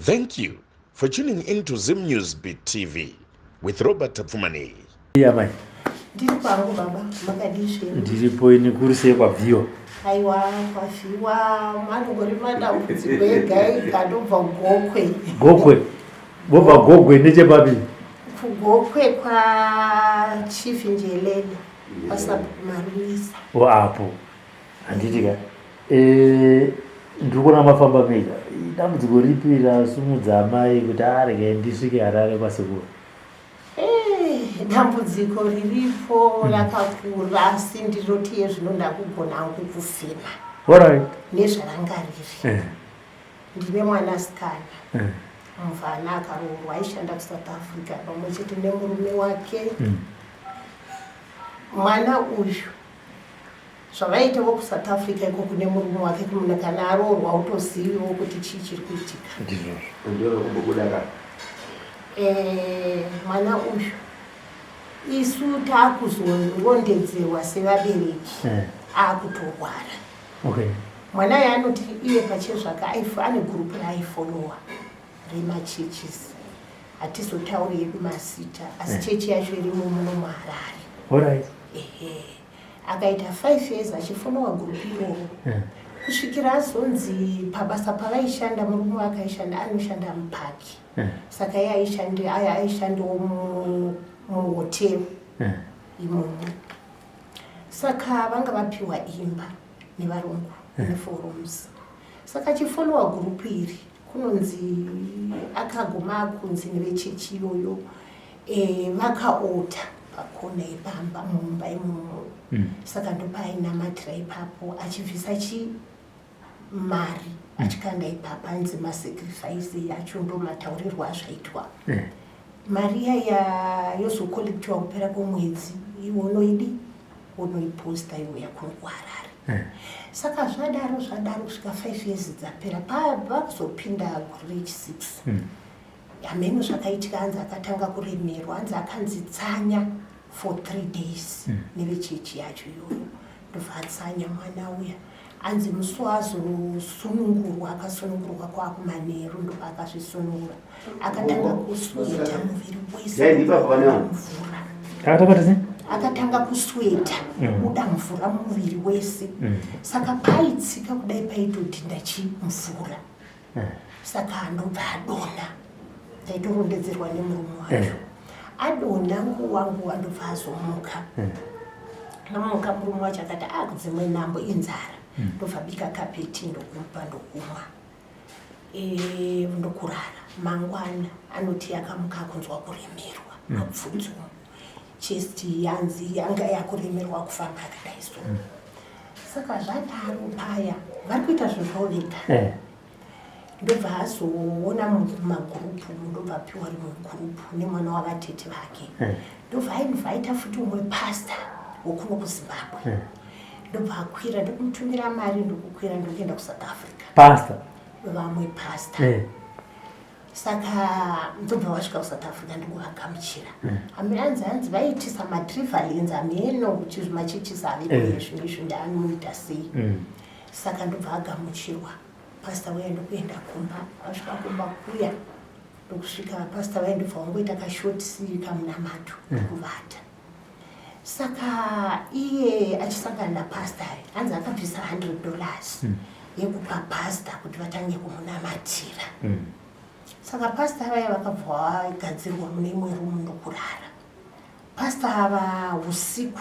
Thank you for tuning in to Zim News Beat TV with Robert Tapfumaneyi. Amai. Ndiri kwangu baba, makadii zvenyu? Ndiripo ini, kuri sei kwabviwa? Aiwa, kwabviwa manongori madambudziko ega ega, ndobva Gokwe. Gokwe. Bobva Gokwe nechepapi? KuGokwe kwaChief Njelele, kwaSabhuku Marumisa. O apo. Handiti ka. Ndiri kuona mafamba mega. Dambudziko ripi rasumudza amai kuti arege ndisvike Harare kwasekuru? Dambudziko riripo rakakura, asi ndinoti yezvino ndakugona hangu kufema nezvaranga riri. Ndine mwanasikana muvana akaroorwa, aishanda kuSouth Africa pamwe chete nemurume wake. Mwana uyu zvavaitawo kuSouth Africa ikoko nemurume wake, kumunhu kana aroorwa utoziviwo kuti chii chiri kuitika. Ndizvozvo. Mwana uyu isu taakuzorondedzerwa sevabereki akutorwara. Mwana uyu anoti iye pachezvake ane gurupu raaifollowa remachurches, hatizotauri yedu mazita, asi chechi yacho irimo muno muHarare. Ehe, akaita 5 years achifollowa gurupu iroro kusvikira azonzi pabasa pavaishanda, murume wake aishanda, anoshanda mupaki, saka iye aishandawo muhoteri imomo. Saka vanga vapiwa imba nevarungu nefour rooms. Saka achifollowa gurupu iri, kunonzi akaguma akunzi nevechechi iyoyo vakaota pakona yepamba mumba imomo. Saka ndopaainamatira ipapo achibvisa chi mari achikanda ipapo, anzi masacrifice acho, ndo mataurirwo azvaitwa. Mari yaya yozocollectiwa kupera kwomwedzi, iwe unoidi unoiposta iuya kuno kuHarare. Saka zvadaro zvadaro kusvika 5 years dzapera, vakuzopinda gore rechi6, hameno zvakaitika, hanzi akatanga kuremerwa, hanzi akanzi tsanya for 3 days nevechechi yacho iyoyo. Ndobva atsanya mwana uya, anzi musi wazosunungurwa, akasunungurwa kwakumanheru, ndobva akazvisunungura, akatanga kusweta muviri wese mvura. Akatanga sei? Akatanga kusweta, kubuda mvura muviri wese. Saka paitsika kudai paitodhinda chimvura. Saka ndobva adonha, ndaitorondedzerwa nemurume wacho. Adonha nguva nguva, ndobva azomuka. Amuka, murume wacho akati a kudzimwe nhambo inzara, ndobva bika kapeti, ndokumupa, ndokumwa, ndokurara. Mangwana anoti akamuka akunzwa kuremerwa mabvudzi umu, chest yanzi yanga yakuremerwa kufamba akadai. So saka zvadaro paya vari kuita zvinhu zvavo vega. Ndobva azoona mumagurupu, ndobva apiwa rimwe gurupu nemwana wavatete vake. Ndobva ainvita futi umwe pasta wokuno kuZimbabwe. Ndobva akwira, ndokumutumira mari, ndokukwira, ndokuenda kuSouth Africa. Pastor. Vamwe pasta. Saka ndobva vasvika kuSouth Africa, ndikuvagamuchira. Hanzi vaitisa matrivalins, hameno kuti zvimachechisi avepo zvino izvi ndaanoita sei. Saka ndobva agamuchirwa pasta uya, ndokuenda kumba. Vasvika kumba kuya, ndokusvika pasta vaya, ndobva vangoita kashort kamunamato, ndokuvata. Saka iye achisangana napasta, hanzi akabvisa $100 yekupa pasta kuti vatange kumunamatira. Saka pasta vaya vakabva vagadzirwa mune imwe rumu, ndokurara. Pasta ava usiku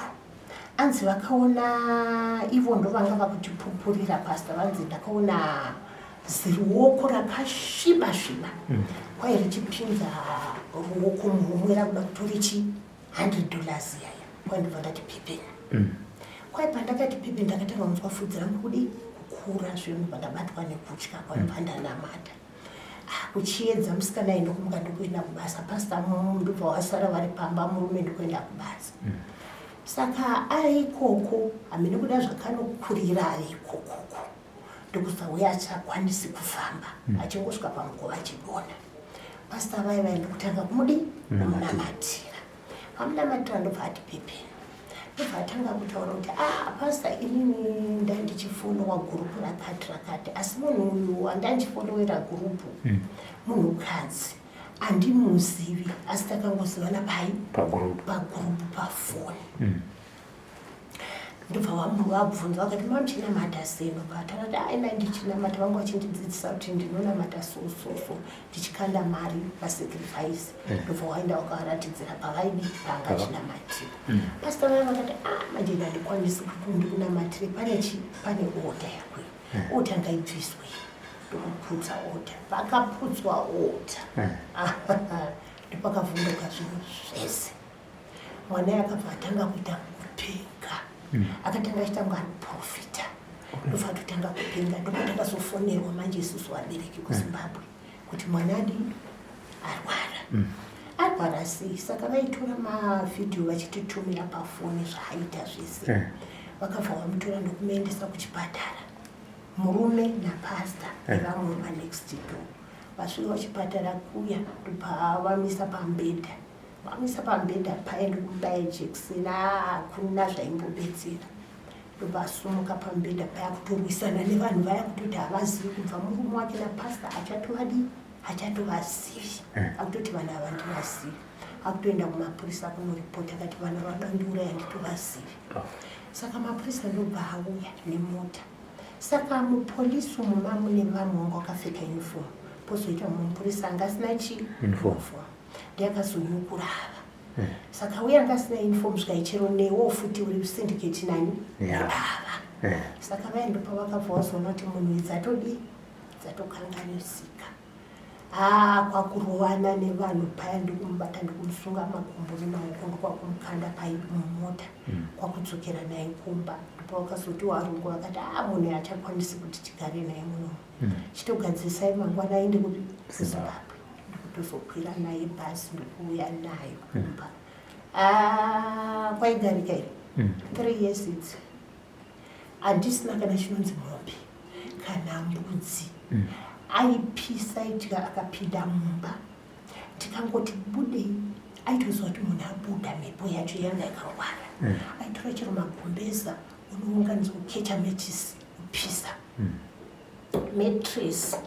anzi vakaona, ivo ndo vanga vakutipupurira pasta, vanzi ndakaona ziruoko rakasviba sviba, kwai richipinza ruoko muhomwe rakuda kutora chi $100 yaya. Kwai ndobva ndati pipini. Kwai pandakati pipi, ndakatanga kunzwa fudzi rangu kudi kukura zvinhu, ndobva ndabatwa nekutya. Kwaibva ndanamata. Ah, kuchiedza musikana ayi ndokumuka, ndokuenda kubasa. Pasta ndobva wasara vari pamba, murume ndokuenda kubasa. Saka aikoko hamene kuda zvakanokurira ari ikokoko, ndokuzauya achakwanisi kufamba, achingosvika pamukova achidonha. Pasta vai vaenda kutanga kumudi kumunamatira. Vamunamatira, ndobva ati pepeni, ndobva atanga kutaura kuti, "Ah, pasta, inini ndandichifunga Ndandichifolowa gurupu rakati rakati, asi munhu uyu wandandifolowera gurupu munhukadzi, handimuzivi, asi takangozivana pai? Pagurupu. Pagurupu, pafoni. Ndobva vabvunza vakati, "Mamuchinamata sei?" Ndobva takati, "Aina, ndichinamata, vanga vachindidzidzisa kuti ndinonamata so so so, ndichikanda mari pasacrifice." Ndobva waenda wakavaratidzira pavaidi panga achinamatira. Pastor vaya vakati, "A, manje handikwanisi kuti ndikunamatire, pane chi pane altar yakwe, altar ngaibviswe." Ndokuputsa altar. Pakaputswa altar ndopakavhunduka zvinhu zvese. Mwana akabva atanga kuita kupenga, akatanga achita kunge ari kuprofita, ndobva atotanga kupenga. Ndopatakazofonerwa manje isusu vabereki kuZimbabwe kuti mwana adi arwara. Arwara sei? Saka vaitora mavhidhiyo vachititumira pafoni zvaaita zvese. Vakabva vamutora ndokumuendesa kuchipatara, murume napastor nevamwe manext door. Vasvika kuchipatara kuya, ndobva vamisa pamubhedha. Vamisa pamubhedha paye, ndokubaya jekiseni, hakuna zvaimbobetsera. Ndobva asumuka pamubhedha paya, kutorwisana nevanhu vaya, kutoti havazivi kubva murume wake napastor achatovadii, achatovazivi. Akutoti vanhu ava ndivazivi. Akutoenda kumapurisa kunoripota, akati vanhu vadandiuraya nditovazivi. Saka mapurisa ndobva auya nemota. Saka mupolisi umu mamune vamwe vanga vakapfeka uniform, pozoita mumwe mupurisa anga asina chi Uniform. Ndiakazonyukura ava. Saka uye anga asina uniform, zvikaichero newo futi uri syndicate nani ava. Saka vaendo pavakabva vazoona kuti munhu idzi atodii, dzatokanganisika. Haa, kwakurovana nevanhu paya, ndikumubata, ndikumusunga makumbo nemaoko, ndokwakumukanda pai mumota, kwakudzokera naye kumba. Ndopavakazoti varungu vakati, "A, munhu achakwanisi kuti tigare naye munomu, chitogadzisai mangwana aende kupi?" KuZimbabwe. Ndikutozokwira naye bhazi, ndikuuya nayo kumba. Ah, kwaigarika here? 3 years idzi handisina kana chinonzi mombe kana mbudzi. Aipisa idya. Akapinda mumba, tikangoti budei, aitoziva kuti munhu abuda. Mhepo yacho yanga yakangwara. Aitora chero magumbeza, unounganidzwa kukecha mechisi, kupisa mattress,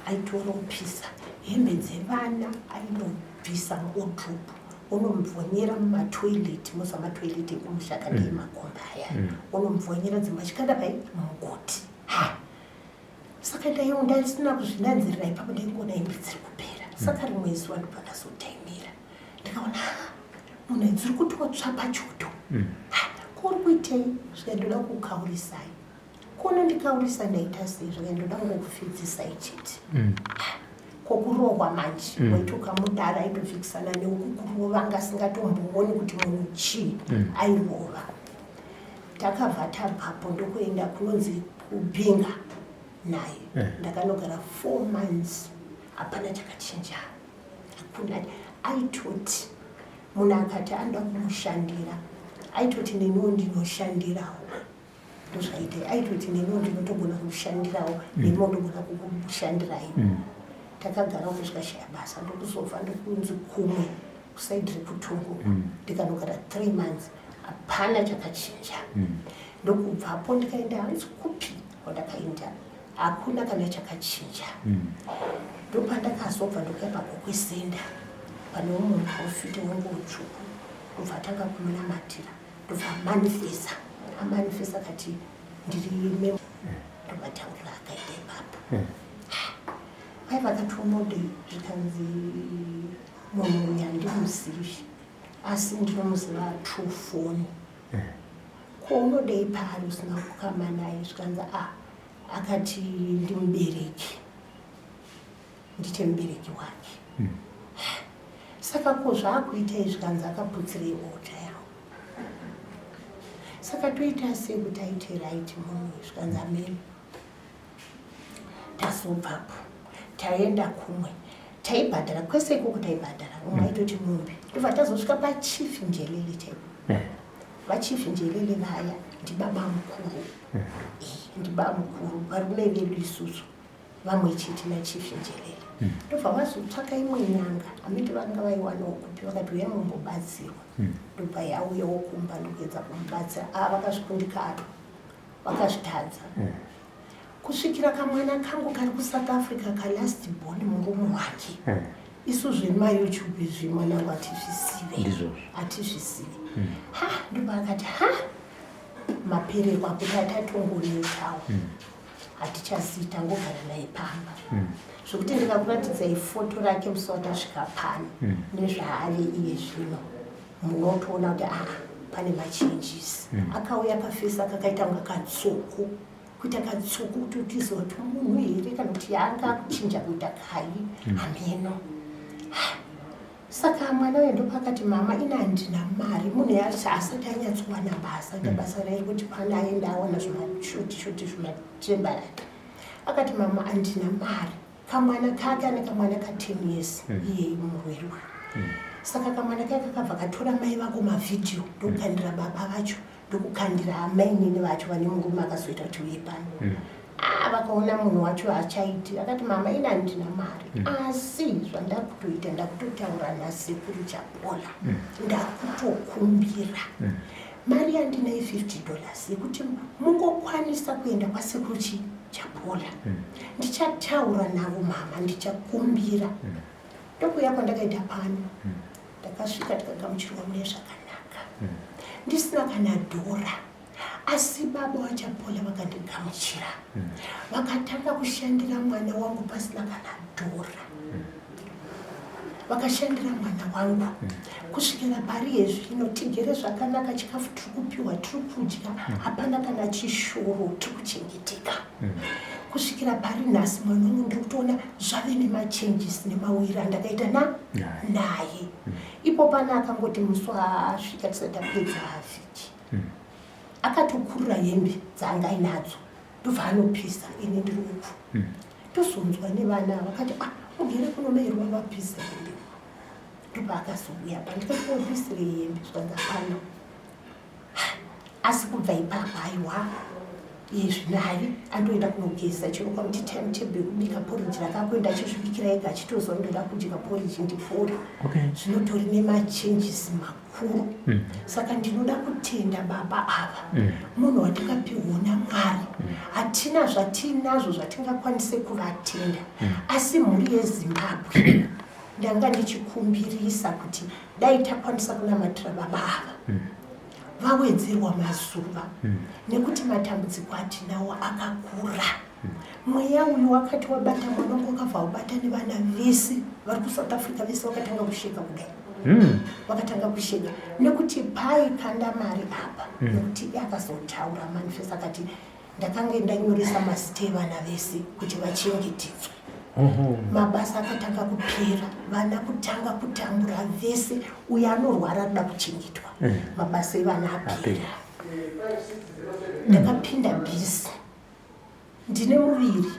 aitora kupisa hembe dzevana, ainobvisa muwardrobe, onomvonyera mumatoilet. Moza matoilet ekumusha kana emakomba aya, onomvonyera dzimwe achikanda pai mugoti. Ha, saka ndaiwo ndasina kuzvinanzirira ipapo, ndaingoona hembe dziri kupera. Saka rimwe zuva ndopakazotaimira, ndikaona, "Ha, munhu dziri kutotsva pachoto. Ha, kuri kuitei?" Zvika, "Ndoda kukaurisai." "Kuno ndikaurisa ndaita sei?" Zvika, "Ndoda ngokufidzisai chete." Kokurohwa manje, waiti ukamudara aitofikisana neukukurova, anga asingatombooni kuti munhu chii. Airova. Takabva tabvapo, ndokuenda kunonzi kuBinga naye. Ndakanogara 4 months, hapana chakachinja, hakuna. Aitoti munhu akati anoda kumushandira, aitoti neniwo ndinoshandirawo. Ndozvaita, aitoti neniwo ndinotogona kushandirawo, neniwo ndogona kukushandirai. Takagara kusvika basa, ndokuzobva ndokunzi kumwe kuside rekuTungu. Ndikanogara 3 months, hapana chakachinja. Ndokubvapo ndikaenda hanzi kupi kwandakaenda, hakuna kana chakachinja. Ndopandakazobva ndokuya paGokwe Center, pane umwe muprofiti wenguo tsvuku. Ndobva atanga kumunamatira, ndobva amanifesa. Amanifesa akati, "Ndiri mem." Ndobataurira akaita ipapo. Vai vakati, "Unodei?" Zvikanzi, "Munhu uyu handimuzivi, asi ndinomuziva through phone." "Ko unodei paari usina kukama naye?" Zvikanzi, "A, akati ndimubereki, ndite mubereki wake." "Saka ko zvaakuitai?" Zvikanzi, "Akaputsirei altar yangu. Saka toita sei kuti aite right munhu?" Zvikanzi, "Ameni." Tazobvapo, taenda kumwe, taibhadhara kwese ikoko, taibhadhara. Umwe aitoti mombe. Ndobva tazosvika paChief Njelele chaipo. VaChief Njelele vaya ndibaba mukuru. Ndibaba mukuru, varume vedu isusu vamwe chete naChief Njelele. Ndobva vazotsvaka imwe nyanga, amiti vanga vaiwanawo kupi, vakati, "Uya mumbobatsirwa." Ndobva yauyawo kumba, ndokuedza kumubatsira. A, vakazvikundikana, vakazvitadza. Kusvikira kamwana kangu kari kuSouth Africa, kalast born, murume wake. Isu zvemaYouTube izvi, mwanangu, hatizvisive. Ndizvozvo. Hatizvisive. Ha, ndobva akati, ha, mapererwa kuti atatongonetawo, hatichazii, tangogara naye pamba, zvokuti ndikakuratidzai foto rake musi watasvika pano nezvaari iye zvino, munotoona kuti aa, pane machanges. Akauya paface akakaita kunga katsoko, kuita katsoko kuti utiziva kuti munhu here kana kuti yaanga kuchinja kuita kai, hameno. Saka mwana uyu ndopakati, "Mama, ina handina mari." Munhu asati anyatsowana basa, ita basa rairi kuti pana aenda awana zvimashoti shoti, zvimatembarari. Akati, "Mama, handina mari." Kamwana kake, ane kamwana ka10 years, iye murwere uyu. Saka kamwana kake kakabva katora mai vako mavhidhiyo, ndokukandira baba vacho, ndokukandira amainini vacho vane murume akazoita kuti uye pano. Ah, vakaona munhu wacho hachaiti. Akati, "Mama, ina handina mari, asi zvandakutoita, ndakutotaura nasekuru Chapola, ndakutokumbira mari yandinai, $50, yekuti mungokwanisa kuenda kwasekuru Chapola. Ndichataura navo, mama, ndichakumbira." Ndokuuya kwandakaita pano. Ndakasvika, tikagamuchirwa mune zvakanaka, ndisina kana dhora, asi baba vaChapola vakandigamuchira, vakatanga kushandira mwana wangu pasina kana dhora. Vakashandira mwana wangu kusvikira pari yezvino. Tigere zvakanaka, chikafu tiri kupiwa, tiri kudya, hapana kana chishoro, tiri kuchengeteka kusvikira pari nhasi. Mwana wangu ndiri kutoona zvave nemachanges nemawiri andakaita na naye ipo pana. Akangoti musi waasvika, tisati tapedza vhiki, akatokurura hembe dzaanga ainadzo, ndobva anopisa. Ini ndiri uku, tozonzwa nevana vakati, "Ah, ugere kuno mairwa vapisa hembe." Ndobva akazouya pandikati, "Opisirei hembe?" Zvikanzi, "Hapana." Asi kubva ipapo, aiwa, iye zvino hai, andoenda kunogeza chero kwamuti timetable yekubika porridge rakakuenda achizvibikira ega, achitoziva ndoda kudya porridge, ndipore. Zvinotori nemachanges makuru. Saka ndinoda kutenda baba ava, munhu watakapiwa naMwari. Hatina zvatinazvo zvatingakwanise kuvatenda, asi mhuri yeZimbabwe, ndanga ndichikumbirisa kuti dai takwanisa kunamatira baba ava, vawedzerwa mazuva, nekuti matambudziko atinawo akakura. Mweya uyu wakati wabata mwana wangu, wakabva wabata nevana vese vari kuSouth Africa. Vese vakatanga kusheka kudai, vakatanga kusheka nekuti paikanda mari apa, nekuti akazotaura manifest akati, "Ndakange ndanyoresa mazita evana vese kuti vachengetedzwe." Mabasa akatanga kupera, vana kutanga kutambura vese. Uyo anorwara arida kuchengetwa, mabasa evana apera. Ndakapinda busy, ndine muviri,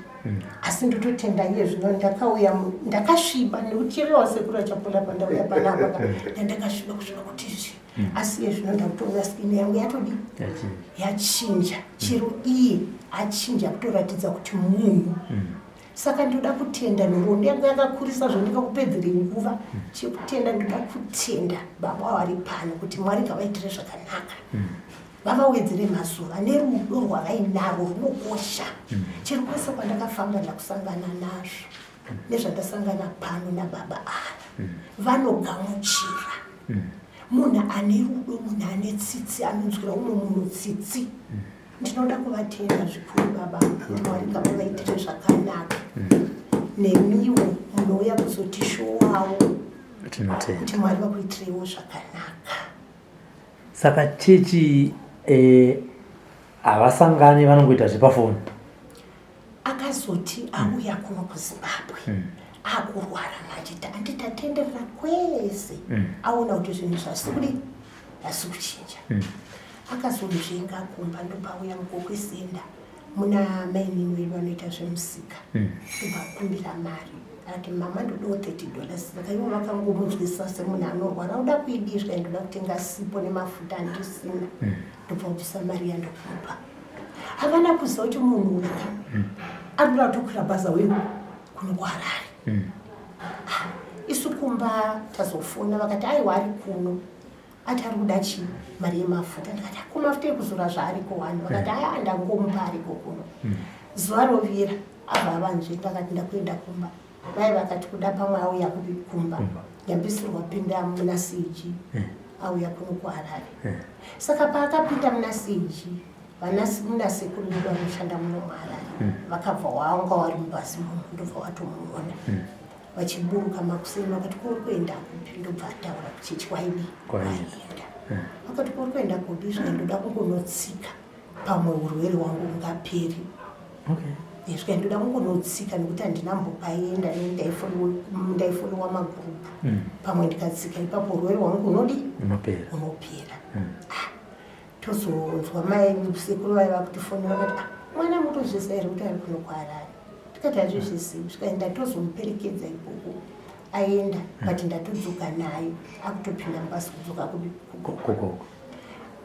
asi ndototenda iye zvino ndakauya ndakasviba nekucherewa sekuru aChapola. Pandauya panapa ndandakasviba, kusviba kuti izvi, asi iye zvino ndakutoona skin yangu yatodi yachinja, chero iye achinja kutoratidza kuti munhu. Saka ndoda kutenda. Nhoroondo yangu yakakurisa, zvondingakupedzere nguva. Chekutenda, ndoda kutenda baba vari pano kuti Mwari ngavaitire zvakanaka, vavawedzere mazuva nerudo rwavainarwo runokosha. Chero kwese kwandakafamba, ndakusangana nazvo nezvandasangana pano nababa ava. Vanogamuchira munhu ane rudo, munhu ane tsitsi, anonzwira umwe munhu tsitsi. Ndinoda kuvatenda zvikuru baba, kuti Mwari ngavavaitire zvakanaka. Nemiwo munouya kuzotishowawo, Tinotenda. kuti Mwari vakuitireiwo zvakanaka. Saka chechi havasangani, vanongoita zvepafoni? Akazoti auya kuno kuZimbabwe akurwara manje, andi tatenderera kwese, aona kuti zvinhu zvasikuti hasi kuchinja, akazonzvenga kumba. Ndopauya mukokwesenda muna mainini vedu vanoita zvemusika, ndobvakumbira mari. Akati, "Mama, ndodawo $30." Saka ivo vakangomunzwisisa semunhu anorwara, uda kuidii? Zvikai, "Ndoda kutenga sipo nemafuta, andisina." Ndobva kubvisa mari yandokupa. Havana kuziva kuti munhu uyu ari kuda kutokwira bhaza weku kuno kuHarare. Isu kumba tazofona, vakati, "Aiwa, ari kuno." Ati ari kuda chii? Mari yemafuta. Ndikati, "Ko mafuta ekuzora zvaariko wani?" Vakati, "Aya, ndangomupa, ariko kuno." Zuva rovira abva avanzvenga akati ndakuenda kumba. Vai vakati kuda pamwe auya kupi kumba. Nyambisirwa pinda muna CG auya kuno kuHarare. Saka paakapinda muna CG vana muna sekuru vedu vanoshanda muno muHarare vakabva wanga wari mubhazi muno ndobva watomuona. Vachiburuka makuseni vakati kuri kuenda kupi ndobva ataura kuchechi kwaidi kwaienda. Vakati kuri kuenda kupi zvika ndoda kungonotsika pamwe urwere hwangu hungaperi. Okay. Zvika ndoda kungonotsika nekuti handina mbopaenda ndaifolowa magurupu. Pamwe ndikatsika ipapo urwere hwangu unodi? Unopera. Unopera. Ah, tozonzwa mai sekuru vaiva kutifonera vakati ah, mwana mutozviziva here kuti ari kuno kuHarare? Tikati hazvizvizivi. Svika ndatozomuperekedza ikoko aenda but ndatodzoka naye akutopinda mubasi kudzoka kupi kugokoko.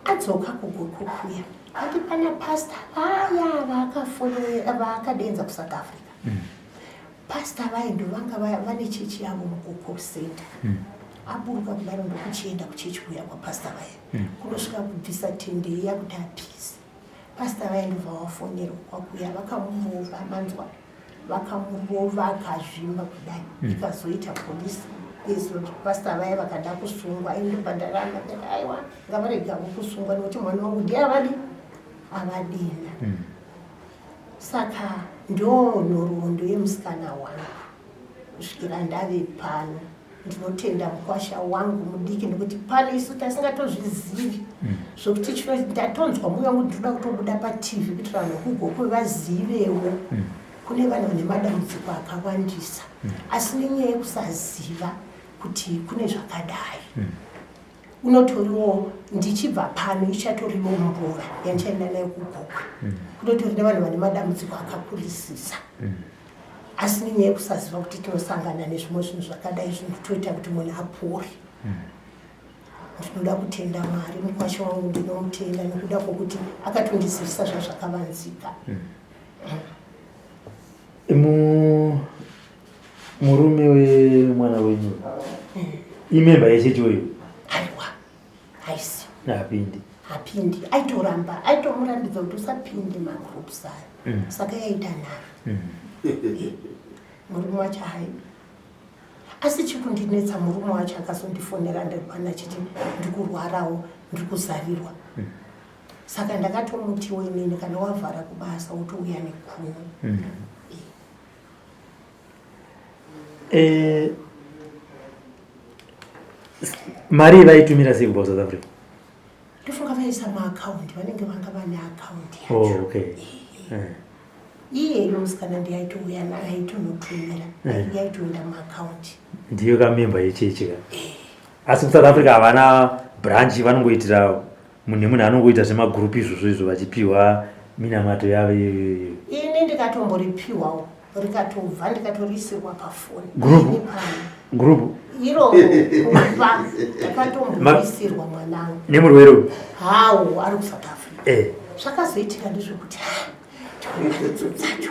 Adzoka kugoko kuya ati pana pasta vaya vaakafonera vaakadenza kuSouth Africa. Pasta vaye ndovanga vane chechi yavo mugoko center. Aburuka kudaro ndokuchienda kuchechi kuya kwapasta vaya. Kunosvika kubvisa tende iya kuti apise. Pasta vaya ndobva vafonerwa kwakuya vakamurova manzwa vakamurova akazvimba kudai. Ikazoita polisi izvo pasta vaya vakada kusungwa ini ndobva ndaramba ndati aiwa ngavarege havo kusungwa nekuti mwana wangu ndiye avadi avadina. Saka ndo nhoroondo yemusikana wangu kusvikira ndave pano. Ndinotenda mukwasha wangu mudiki nekuti pano isu tasingatozvizivi zvokuti chino ndatonzwa mwoyo wangu ndinoda kutobuda paTV kuti vanhu vekugokwe vazivewo kune vanhu vane madambudziko akawandisa asi nenyaya yekusaziva kuti kune zvakadai. Unotoriwo ndichibva pano ichatoriwo mbuva yandichaenda nayo kugokwe. Kunotori nevanhu vane madambudziko akakurisisa. Asi nenyaya yekusaziva kuti tinosangana nezvimwe zvinhu zvakadai zvinotoita kuti munhu apore. Ndinoda kutenda Mwari, mukwasha wangu ndinomutenda nekuda kwokuti akatondizivisa zvazvakavanzika. Murume wemwana wenyu imemba yechechi uyu? Aiwa, haisi. Hapindi. Hapindi, aitoramba, aitomurambidza kuti usapinde magroups ayo. Saka yaita nharo. Murume wacho hai. Asi chikundinetsa murume wacho akazondifonera ndirwana achiti ndikurwarawo, ndikuzarirwa. Saka ndakatomutiwo inini kana wavhara kubasa wotouya nekuno. Mari vaitumira sei kubva South Africa? Ndofunga vaisa maakaundi, vanenge vanga vane akaundi yacho. Oh, okay. Iyeyo musikana ndiye aitouya naye, aitonotumira. Yaitoenda muakaundi. Ndiyo kamemba yechechi ka. Asi kuSouth Africa havana branch, vanongoitira munhu nemunhu anongoita zvemagroup izvozvo izvo vachipiwa minamato yavo iyoyo. Ini ndikatomboripiwawo rikatobva ndikatorisirwa pafoni. Group? Group? Iro kubva ndakatomborisirwa mwanangu. Nemurwere uyu? Hawo ari kuSouth Africa. Zvakazoitika ndezvekuti dzacho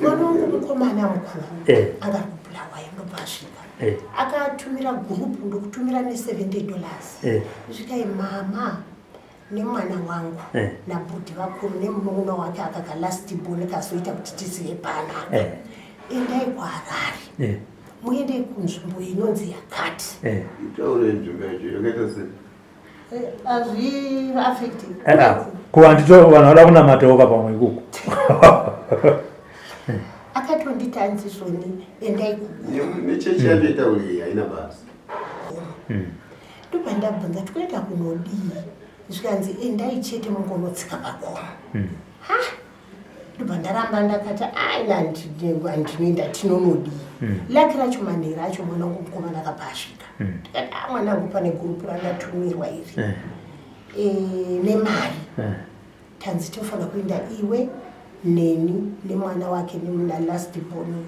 mwana wangu mukomana mukuru anga ari kuBulawayo ndobva asvika. Akatumira group ndokutumira ne $70. Svikai mama nemwana wangu nabhudhi vakuru nemunun'una wake aka last born kazoita kuti tizive panapa. Endai kuHarare. Muende kunzvimbo inonzi yakati. Itaure nzvimbo yacho yakaita sei? Hazvi affect. Ko handito vanhu vada kunamatawo pamwe ikoko. Akatonditi hanzi zvoni endai ku Nechechi yacho itaure haina basa. Ndobva ndabvunza tikuenda kunodii? Zvikanzi endai chete mungonotsika pagomo. Ha! Ndobva ndaramba ndakati aina handinoenda tinonodii. Laki racho manheru acho mwana wangu mukomana akabva asvika. Ndikati ah mwanangu pane gurupu randatumirwa iri. Nemari. Tanzi tofanira kuenda iwe neni nemwana wake nemuna last born.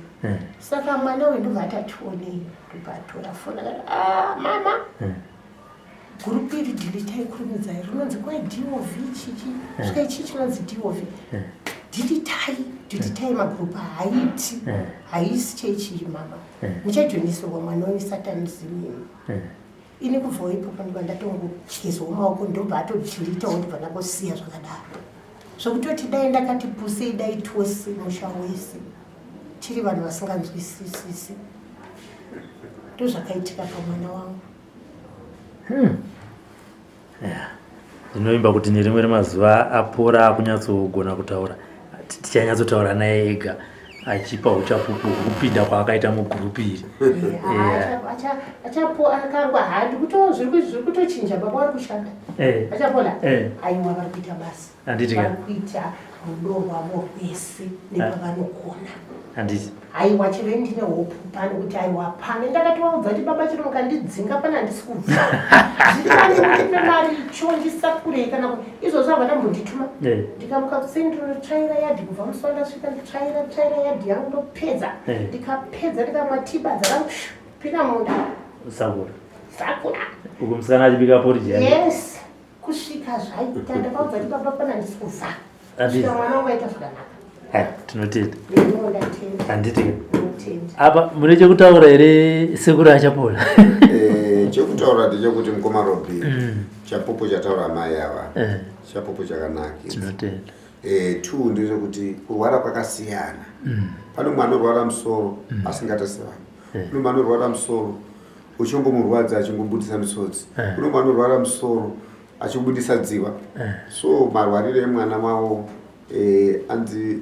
Saka mwana uyu ndobva atationei ndobva atora foni akati ah mama. Gurupu iri deletai kurumidzai rinonzi kwai DOV chichi svika ichi chinonzi DOV. Deletai, deletai magurupu haiti. Haisi chechi mama. Muchajoinisirwa mwana wenyu satanism imi. Ini kubvawo ipapo ndobva ndatongotyizwa maoko ndobva atodeletawo ndobva ndangosiya zvakadaro. Zvekutoti dai ndakati pusei dai tose musha wese tiri vanhu vasinganzwisisisi. Ndozvakaitika pamwana wangu. Yeah. Ndinovimba kuti nerimwe remazuva apora akunyatsogona kutaura tichanyatsotaura naye ega achipa uchapupu hwekupinda kwaakaita mugurupu iri. Achapo akangwa handi kuto zviri kutochinja baba vari kushanda. Achapola aiwa vari kuita basa. Handiti ka? Vari kuita rudo rwavo rwese nepavanogona. Handiti. Aiwa chero ini ndine hope pano kuti aiwa pano ndakatovaudza kuti baba chero mukandidzinga pana handisi kubva. Zviri nani mundipe mari icho ndisakurei kana izvozvo havana mbondituma. Ndikamuka kuseni ndinotsvaira yadhi kubva musi wandasvika nditsvaira tsvaira yadhi yangu ndopedza. Ndikapedza ndikamwa tii badza rangu pinda munda. Sakura. Sakura. Uku musikana achibika porridge yake. Yes. Kusvika zvaita ndakaudza kuti baba pana handisi kubva. Handiti. Kusvika mwana wangu aita zvakanaka. Tinotenda. Neniwo ndatenda. Handiti. Ndinotenda. Apa mune chekutaura here sekuru Achapola? Chekutaura ndechekuti mukoma Robi, chapupu chataura mai ava, chapupu chakanakisa. Tinotenda. Two ndezvekuti kurwara kwakasiyana. Pane mumwe anorwara musoro asingaita sevanhu. Kune mumwe anorwara musoro uchingomurwadza achingobudisa misodzi. Kune mumwe anorwara musoro achibudisa dziva. So marwariro emwana wavo anzi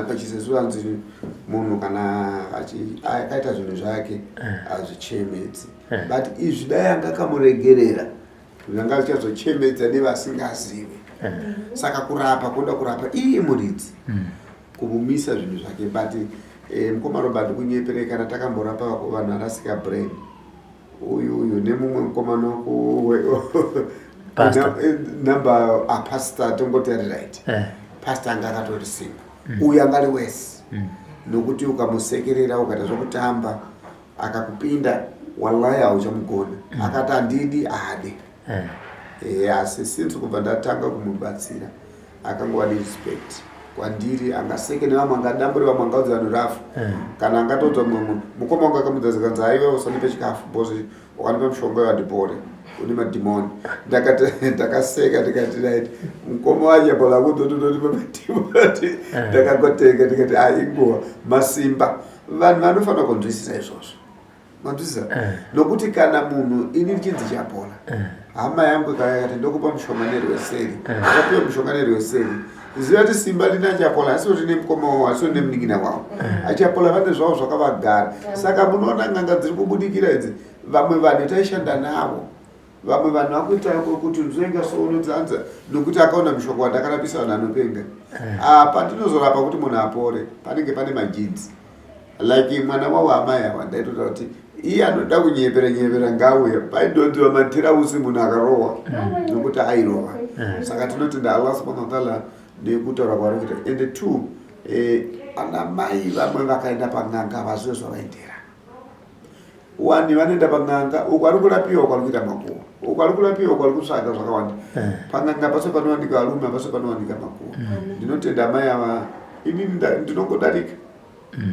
pachisesu anzi munhu kana akaita zvinhu zvake hazvichemedzi. But izvi dai anga akamuregerera zvanga zvichazochemedza nevasingazivi. Saka kurapa kunoda kurapa iye muridzi kumumisa zvinhu zvake. But mukoma Robert kunyeperekana takamborapa vanhu arasika brain uyu uyu nemumwe mukomana Pastor. Number pastor tongoti ari right. Pastor anga akatori simba. Uyu anga ari wese. Nokuti ukamusekerera ukaita zvokutamba akakupinda wallahi hauchamugona. Akati handidi haadi. Asi since kubva ndatanga kumubatsira akangova nerespect kwandiri, angaseke nevamwe, angadambure vamwe, angaudza vanhu rafu. Kana angatoudza mumwe munhu, mukoma wangu akamudza zikanzi haiwa usandipe chikafu because wakandipa mushonga wandipore une madhimoni. Ndakaseka ndikati right mukoma waChapola kuzotondondipa madhimoni. Ndakangoteka ndikati ai inguva masimba. Vanhu vanofanira kunzwisisa izvozvo. Manzwisisa? Nokuti kana munhu ini ndichinzi Chapola, hama yangu ikauya ikati ndokupa mushonga nerweseri, ukapiwa mushonga nerweseri, ziva kuti simba rina Chapola asi kuti nemukoma wavo asi kuti nemunin'ina wavo. Achapola vane zvavo zvakavagara. Saka munoona n'anga dziri kubudikira idzi, vamwe vanhu taishanda navo. Vamwe vanhu vakuita kuti nzvenga so unodzanza nokuti akaona mushonga wandakarapisa vanhu anopenga. Pandinozorapa kuti munhu apore panenge pane majinzi. Like mwana wavo amai ava ndaitotaura kuti iye anoda kunyepera nyepera ngauye paidonziwa matirausi munhu akarohwa nokuti airova. Saka tinotenda Allah subhanahu wa ta'ala nekutaura kwaari kuita. And two, ana mai vamwe vakaenda pan'anga havazive zvavaendera. One vanoenda pan'anga uko ari kurapiwa uko ari kuita makuhwa, uko ari kurapiwa uko ari kutsvaga zvakawanda. Pan'anga pase panowanika varume, pase panowanika makuhwa. Ndinotenda amai ava, inini ndinongodarika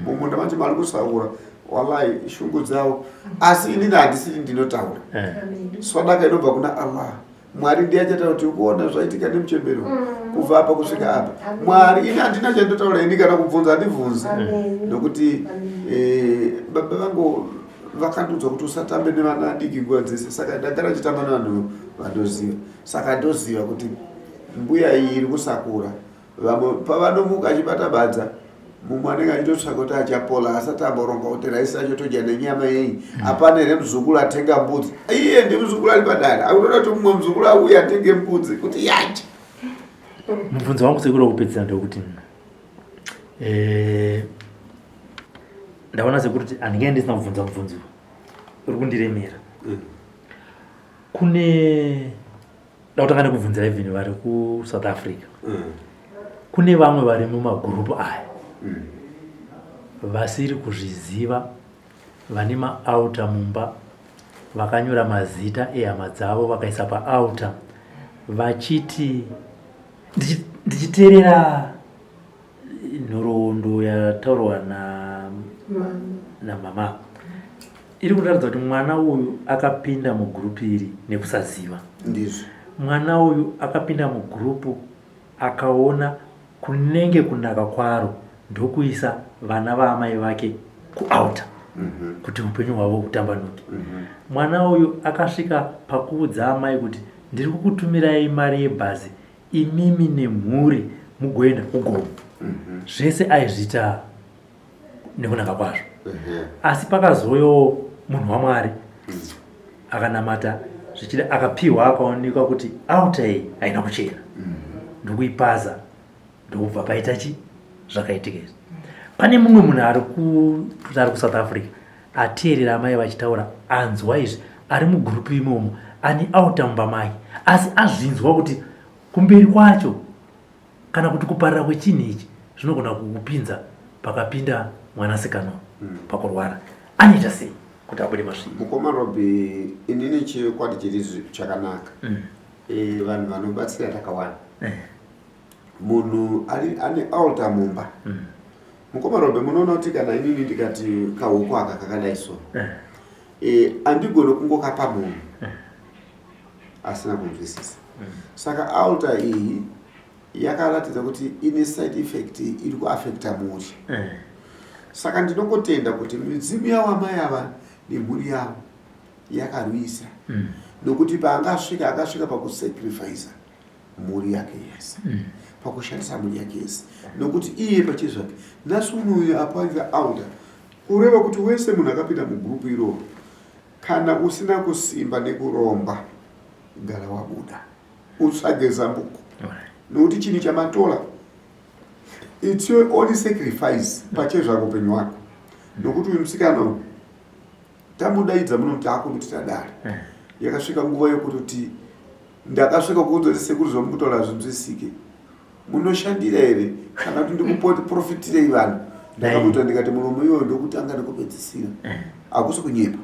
mumunda manje mari kusaura wallahi shungu dzavo, asi inini handisiri ndinotaura. Swadaka inobva kuna Allah. Mwari ndiye achataura kuti ukuona zvaitika nemuchembero kubva apa kusvika apa. Mwari ini handina chandotaura ini kana kubvunza handibvunzi. Nokuti baba vangu vakandiudza kuti usatambe nevana adiki nguva dzese, saka ndagara ndichitamba nevanhu vandoziva. Saka ndoziva kuti mbuya iyi iri kusakura. Vamwe pavanomuka achibata badza, mumwe anenge achitotsvaka kuti Achapola asati amboronga kuti raisi racho todya nenyama yei. Hapana here muzukuru atenga mbudzi? Iye ndi muzukuru ari padare akutoda kuti mumwe muzukuru auye atenge mbudzi kuti yaje. Mubvunzo wangu sekuru wekupedzisira ndewekuti ndaona sekuru kuti handinge ndisina kubvunza mubvunzo uri kundiremera. Kune ndakutanga nekubvunzira even vari kuSouth Africa. Kune vamwe vari mumagurupu aya vasiri kuzviziva, vane maaltar mumba, vakanyora mazita ehama dzavo vakaisa paaltar, vachiti ndichiteerera nhoroondo yataurwa namama iri kutaridza kuti mwana uyu akapinda mugurupu iri nekusaziva. Ndizvo. Mwana uyu akapinda mugurupu. Akaona kunenge kunaka kwaro ndokuisa vana vaamai vake kualtar kuti upenyu hwavo hutambanuke. Mwana uyu akasvika pakuudza amai kuti ndiri kukutumirai mari yebhazi imimi nemhuri mugoenda kugomo. Zvese aizviita nekunaka kwazvo. Asi pakazouyawo munhu waMwari akanamata zvichida akapiwa akaonekwa kuti altar iyi haina kuchena, ndokuipaza, ndokubva paita chi zvakaitika izvi. Pane mumwe munhu ari kuSouth Africa ateerera amai vachitaura, anzwa izvi, ari mugurupu imomo, ane altar mumba make, asi azvinzwa kuti kumberi kwacho kana kuti kuparira kwechinhu ichi zvinogona kukupinza pakapinda mwanasikana pakurwara. Anoita sei kuti abude masvii? Mukoma Robi, inini chikwadi chiri chakanaka. Vanhu vanobatsira takawanda. Munhu ane altar mumba. Mukoma Robi, munoona kuti kana inini ndikati kahuku aka kakadai so, andigoni kungokapa munhu asina kunzwisisa. Saka altar iyi yakaratidza kuti ine side effect iri kuafekta mhuri. Saka ndinongotenda kuti midzimu yavo amai ava nemhuri yavo yakarwisa, nokuti paangasvika akasvika pakusacrifica mhuri yake yese, pakushandisa mhuri yake yese, nokuti iye pachezvake nhasi unoyu apaita altar, kureva kuti wese munhu akapinda mugurupu iroro, kana usina kusimba nekuromba, gara wabuda utsvage zambuko, nokuti chinhu chamatola it's your only sacrifice pachezvako upenyu hwako. Nokuti uyu musikana uyu tamudaidza muno kuti akuti tadare, yakasvika nguva yekutoti ndakasvika kuudza kuti sekuru zvamukutaura hazvinzwisike, munoshandira here kana kuti ndikuprofitirei vanhu? Ndakamuita ndikati muromo iyoyo ndokutanga nekupedzisira, hakusi kunyepa,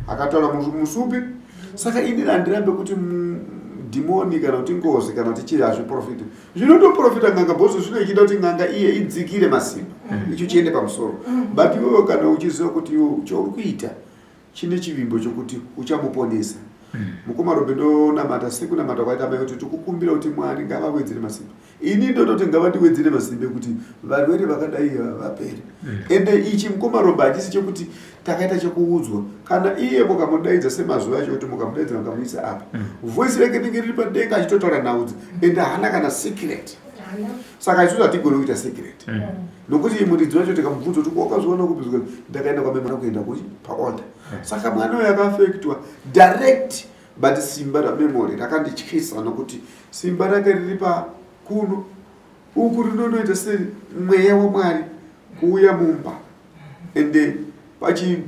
akataura musupi. Saka ini handirambe kuti dhimoni kana kuti ngozi kana kuti chii hazviprofiti, zvinotoprofita n'anga bhozo zvino ichida kuti n'anga iye idzikire masimba, icho chiende pamusoro. But iwewe kana uchiziva kuti iwe chauri kuita chine chivimbo chokuti uchamuponesa, mukoma Robe, ndonamata sekunamata kwaita mai kuti tikukumbira kuti Mwari ngavawedzere masimba. Ini ndototi ngavandiwedzere masimba ekuti varwere vakadai vapere. Ende ichi, mukoma Robe, hachisi chekuti takaita chekuudzwa. Kana iye mukamudaidza semazuva acho kuti mukamudaidza mukamuisa apa, voice rake rinenge riri padenga achitotaura naudzi, ende haana kana secret. Saka isusu hatigoni kuita secret, nokuti muridzi wacho tikamubvunza kuti wakazviona kupi, ndakaenda kwamemana kuenda kuchi paaltar. Saka mwana uyu akaafektwa direct, but simba raMemory rakandityisa, nokuti simba rake riri pakuno uku rinonoita semweya waMwari kuuya mumba. Ende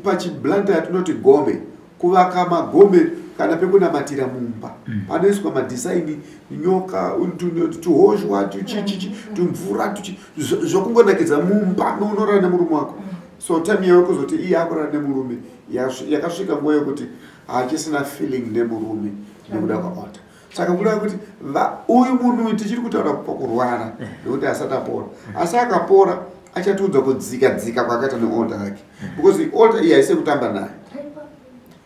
pachiblanta yatinoti gome, kuvaka magome kana pekunamatira mumba, panoiswa madhisaini, nyoka, tuhozhwa, tuchichichi, tumvura, zvokungonakidza mumba unorara nemurume wako. So time yawe kuzoti iye akurara nemurume, yakasvika nguva yekuti haachisina feeling nemurume nekuda kwaaltar. Saka kureva kuti uyu munhu uyu tichiri kutaura pakurwara nekuti asati apora, asi akapora achatiudza kudzika dzika kwakaita nealtar rake, because altar iyi haisi kutamba nayo.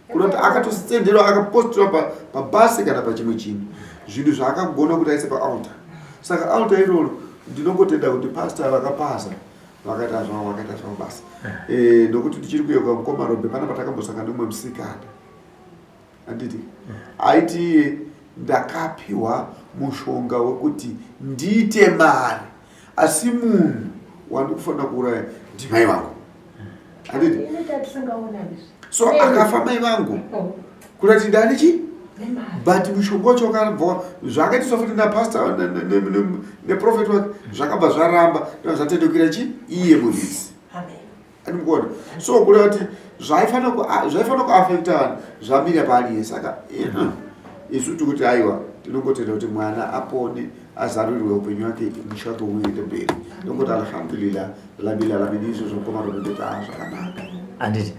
Kunoti akatosenderwa, akapostirwa pabhasi kana pachimwe chinhu, zvinhu zvaakagona kuti aise paaltar. Saka altar iroro ndinongotenda kuti pastor vakapaza, vakaita zvavo, vakaita zvavo basa. Nokuti ndichiri kuyeuka, mukoma Robe, pana patakambosangana nemumwe musikana, handiti? Aiti iye ndakapiwa mushonga wekuti ndiite mari, asi munhu wandikufanira kuuraya ndimai vangu, handiti? So akafa mai vangu, kurati ndani chi but mushonga wacho wakabva zvakaitiswa futi napastor neprofet wake, zvakabva zvaramba, zvatendekera chi iye muridzi andikuona. So kureva kuti zvaifanira kuafekta vanhu zvamira paari. Saka isu tikuti aiwa, tinongotenda kuti mwana apone, azarurirwe upenyu wake, musha wake uende mberi. Nongoti alhamdulillah rabbil alamin. Izvozvo, mukoma Robert, zvakanaka. Handiti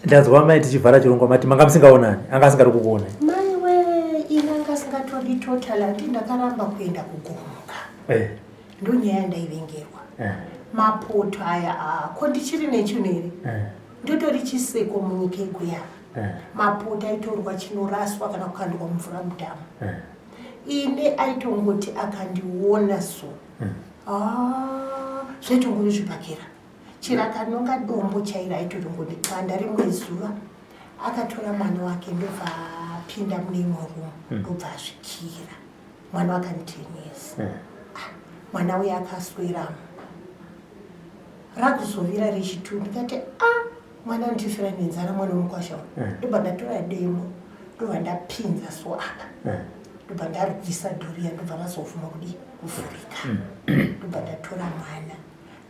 ndanzwa mai tichivhara chirongwa mati manga musingaonani, anga asingari kukuonai? Maiwe, ini anga asingatodi total. Handi ndakaramba kuenda kugomuka. Ndonyaya yandaivengerwa. Mapoto aya, ko ndichiri nechinhu here? Ndotori chiseko munyika iguya. Mapoto aitorwa chinoraswa kana kukandwa mumvura mudhamu. Ini aitongoti akandiona so Ah, zvaitongori zvibhakera. Chero akanonga dombo chairo aitoringondikanda. Rimwe zuva akatora mwana wake ndobva apinda mune imwe room ndobva azvikira. Mwana wake ane 10 years. Ah, mwana uya akasweramo. Rakuzovira rechitu ndikati ah mwana andifira nenzara mwana wemukwasha uyu. Ndobva ndatora demo ndobva ndapinza so apa. Ndobva ndarwisa dhoriya ndobva razovhuma kudii kuvhurika. Ndobva ndatora mwana.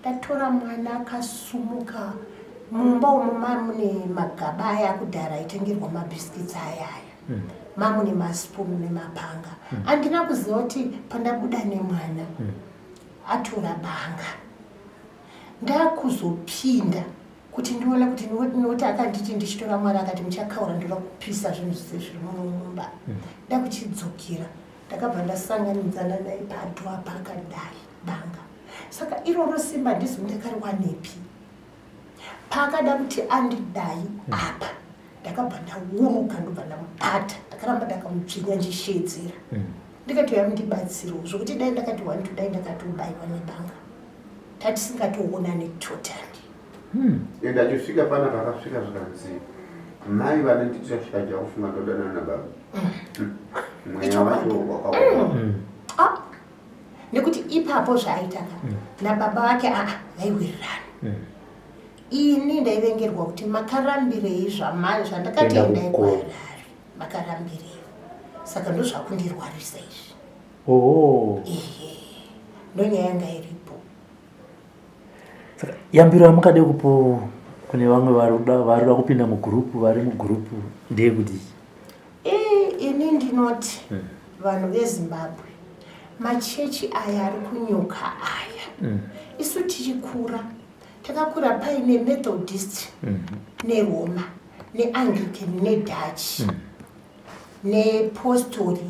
Ndatora mwana akasumuka mumba umu mamune magaba aya akudhara aitengerwa mabhisikitsi aya aya. Mamune masipunu nemapanga. Handina kuziva kuti pandabuda nemwana atora banga. Ndakuzopinda kuti ndione kuti nokuti akanditi ndichitora mwana akati muchakaura ndoda kupisa zvinhu zvese zviri muno mumba. Ndakuchidzokera ndakabva ndasanganidzana naye padwa paakadai banga. Saka iroro simba handizivi ndakariwanepi. Paakada kuti andidai apa ndakabva ndauruka ndobva ndamubata, ndakaramba ndakamudzvinya ndichishedzera. Ndikati uya mundibatsirewo zvokuti dai ndakati one two dai ndakatobaiwa nebanga. Tatisingatoonani totally. Ende achisvika pana pakasvika zvikanzi mai vanondiitira shanje akufunga ndodanana nababa. Mweya wacho wakaoma. Ah, nekuti ipapo zvaaita ka nababa vake aa vaiwirirana. Ini ndaivengerwa kuti makarambirei zvandakati Kuenda endai kukoro. kuHarare, makarambirei. Saka ndozvakundirwarisa izvi. Ehe, ndonyaya yanga iripo. Saka yambiro yamungade kupo kune vamwe varikuda kupinda mugurupu, vari mugurupu ndeyekuti? Ini ndinoti vanhu veZimbabwe, machechi aya ari kunyuka aya. Isu tichikura, takakura paine Methodist neRoma neAnglican neDutch nepostori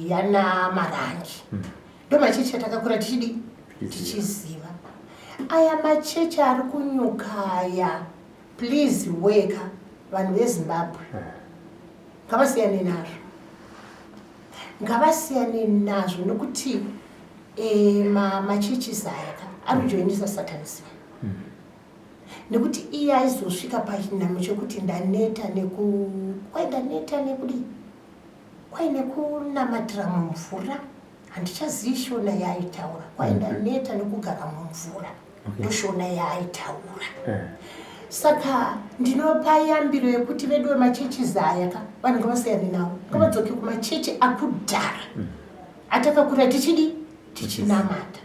yana Marangi. Ndo machechi atakakura tichidi tichiziva. Aya machechi ari kunyuka aya, please weka vanhu veZimbabwe ngavasiyane nazvo. Ngavasiyane nazvo nekuti machechi aya ka ari kujoinisa satanism. Nekuti iye aizosvika pachinhamo chekuti ndaneta neku, kwai ndaneta nekudii? Kwai nekunamatira mumvura. Handichazivi shona yaaitaura. Kwai ndaneta nekugara mumvura. Ndoshona yaaitaura. Saka ndinopa yambiro yekuti vedu vemachechi aya ka vanhu ngavasiyane nawo. Ngavadzoke kumachechi akudhara. Atakakura tichidi tichinamata.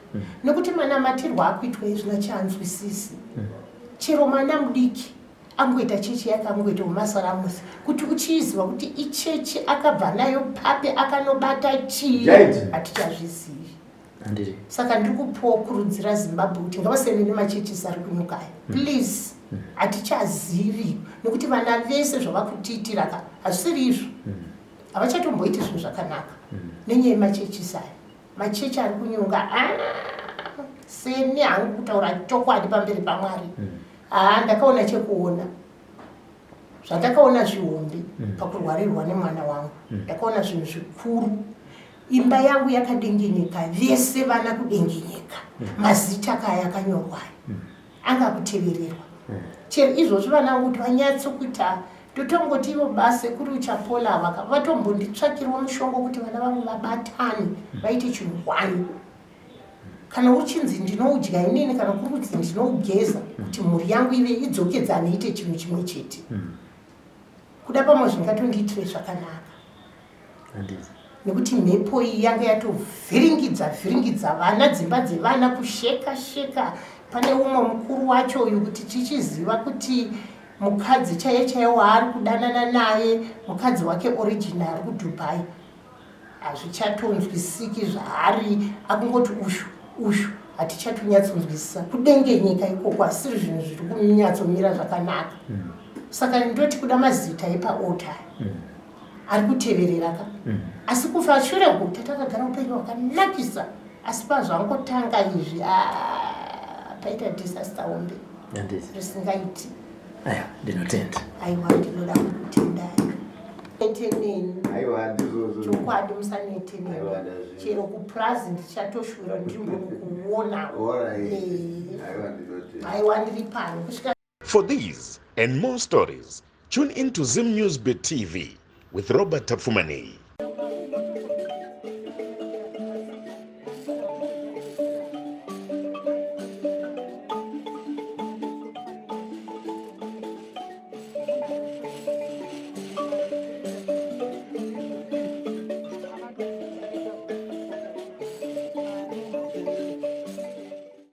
Nekuti manamatirwo akuitwa izvi nachanzwisisi. Chero mwana mudiki angoita chechi yake, angoita umasaramusi kuti uchiziva kuti ichechi akabva nayo papi, akanobata chii, hatichazvizivi. Saka ndiri kupokurudzira Zimbabwe kuti ngavasiyane nemachechi ari kunyuka aya. Please, hatichazivi nekuti vana vese zvavakutiitira ka hazvisiri izvo. Havachatomboiti zvinhu zvakanaka nenyaya yemachechi aya. Machechi ari kunyunga, seni hangu kutaura chokwadi pamberi paMwari. Ndakaona chekuona. Zvandakaona zvihombe pakurwarirwa nemwana wangu. Ndakaona zvinhu zvikuru. Imba yangu yakadengenyeka, vese vana kudengenyeka. Mazita kaya akanyorwa aya. Anga kutevererwa. Chero izvozvo vana vangu kuti vanyatsokuita, totongoti ivo basekuru Chapola ava vatombonditsvakirwa mushonga kuti vana vangu vabatane, vaite chinhu one. Kana uchinzi ndinoudya inini, kana kuri kunzi ndinougeza kuti mhuri yangu ive idzokedzane iite chinhu chimwe chete. Kuda pamwe zvingatondiitire zvakanaka. Nekuti mhepo iyi yanga yatovhiringidza vhiringidza vana, dzimba dzevana kusheka sheka. Pane umwe mukuru wacho uyu kuti tichiziva kuti mukadzi chaiye chaiye waari kudanana naye, mukadzi wake original ari kuDubai. Hazvichatonzwisiki zvaari, akungoti ushu ushu, hatichatonyatsonzwisisa. Kudengenyeka ikoko asiri zvinhu zviri kunyatsomira zvakanaka. Saka ndoti kuda mazita epaaltar ari kuteverera ka. Asi kufa shure uko tatakagara upenyu hwakanakisa, asi pazvangotanga izvi, paita disaster hombe risingaiti. Aiwa, ndinotenda. Aiwa, ndinoda kukutendai. Nete neni. Aiwa, handizvozvo. Chokwadi musanete neni. Aiwa, ndazvinzwa. Chero kupurazi ndichatoshuwira ndimbokuona. Alright. Eh. Aiwa, ndinotenda. Aiwa, ndiri pano kusvika. For these and more stories, tune in to Zim News Bit TV with Robert Tafumani.